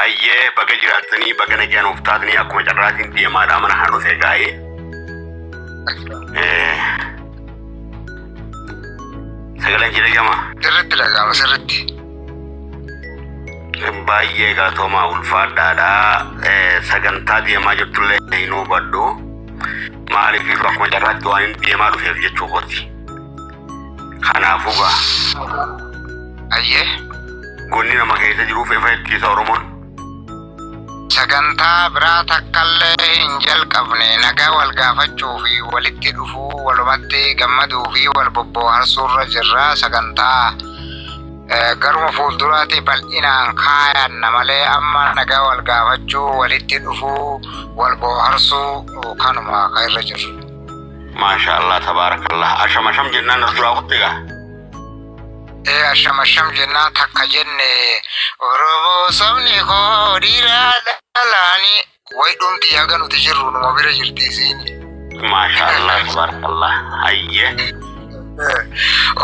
Hayyee, baga jiraattanii, baga nagaan nuuf taatanii. Akkuma carraatiin deemaadhaa mana kana dhufee gaa'ee. Sagaleen jira gama. Sirritti dhaga'ama, sirritti. Baay'ee galatoomaa, ulfaadhaadha. Sagantaa deemaa jirtullee hin hubadhu. Maaliif, akkuma carraatti waan hin deemaa dhufeef jechuu kooti. Kanaafuu gaa Ayyee. Gonni nama keessa jiruuf ifa ittiisa Oromoon. Sagantaa biraa takkallee hin jalqabne. Nagaa wal gaafachuu fi walitti dhufuu, walumatti gammaduu fi wal bobbohaarsuurra jirra. Sagantaa garuma fuulduraatti bal'inaan kaayanna malee amma nagaa wal gaafachuu, walitti dhufuu, wal bohaarsuu kanuma kan irra jirru. Maasha Allah, tabaarakallah. Asham asham jennaan as duraa kutte gaa. Ee, asham asham jennaan takka jenne. Oromoo sabni koo dhiiraa dhalaanii wayi dhumti haga nuti jirru numa bira jirti isiin. Maasha Allah, tabaarakallah. Hayyee.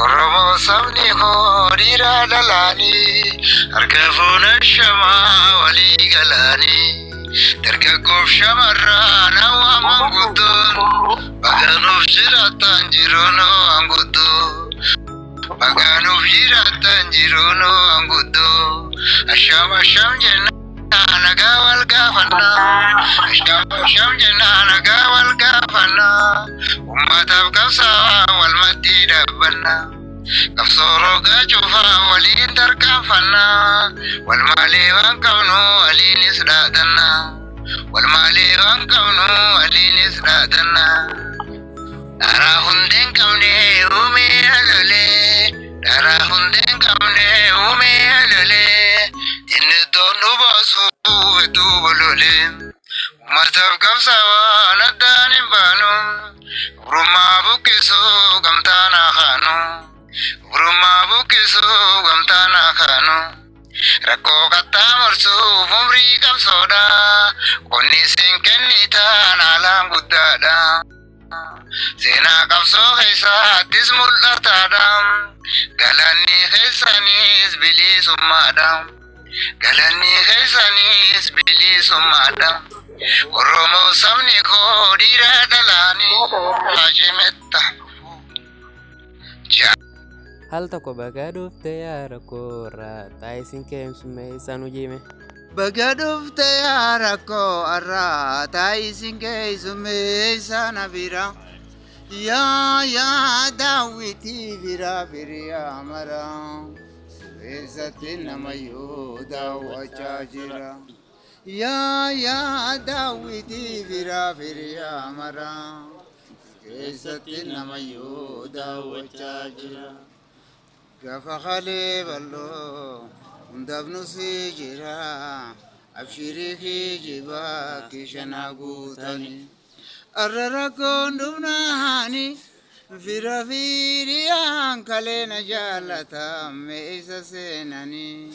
Oromoo sabni koo dhiiraa dhalaanii harka fuuna shamaa walii galaanii dargaggoof shamarraan hawaa manguddoon baga nuuf jiraatan jiruun hanguddoo, baga nuuf jiraatan jiruun hanguddoo. Asham asham jennaa nagaa wal gaafannaa, asham asham jennaa nagaa wal gaafannaa, ummataaf qabsaa'aa wal maddii dhaabbannaa, qabsoo rogaa cufaa waliin tarkaanfannaa, wal malee waan qabnu waliinis dhaadannaa, wal malee waan qabnu waliinis dhaadannaa. Dharaa hundeen qabne uumee lolee, dharaa hundeen qabne uumee lolee, dinnidoon nu baasu hedduu bololee, ummataaf qabsaa'aan addaan hin baanu, gabrummaa buqqisuu gamtaan haa kaanu, gabrummaa buqqisuu gamtaan haa kaanu. Rakkoo qaxxaamursuuf umrii qabsoodha, qonni isin kennitaan haalaan guddaadha. Seenaa qabsoo keessattis mul'ataadha. Galanni keessanis bilisummaadha. Galanni keessanis bilisummaadha. Oromoo sabni koo dhiira dhalaanii haashimetta. Hal tokko baga dhufte yaa rakkoo irraa taa'isiin keessummee isaan hojii. Baga dhufte yaa rakkoo irraa taa'isiin keessummeessa na bira. Yaa yaa daawwitii bira firiyaa mara. Keessatti namayyuu daawwachaa jira. Yaa yaa daawwitii bira firiyaa mara. Keessatti namayyuu daawwachaa jira. Gaafa kalee bal'oo hundaaf nusi jira. Abshirii kijibaa kishanaa guutani. Arra rakkoon dhufnaani fira fiiriyaan kalee na jaalata meessa seenanii.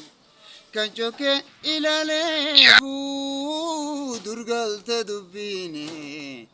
Kan cokkee ilaalee durgalte dubbiini.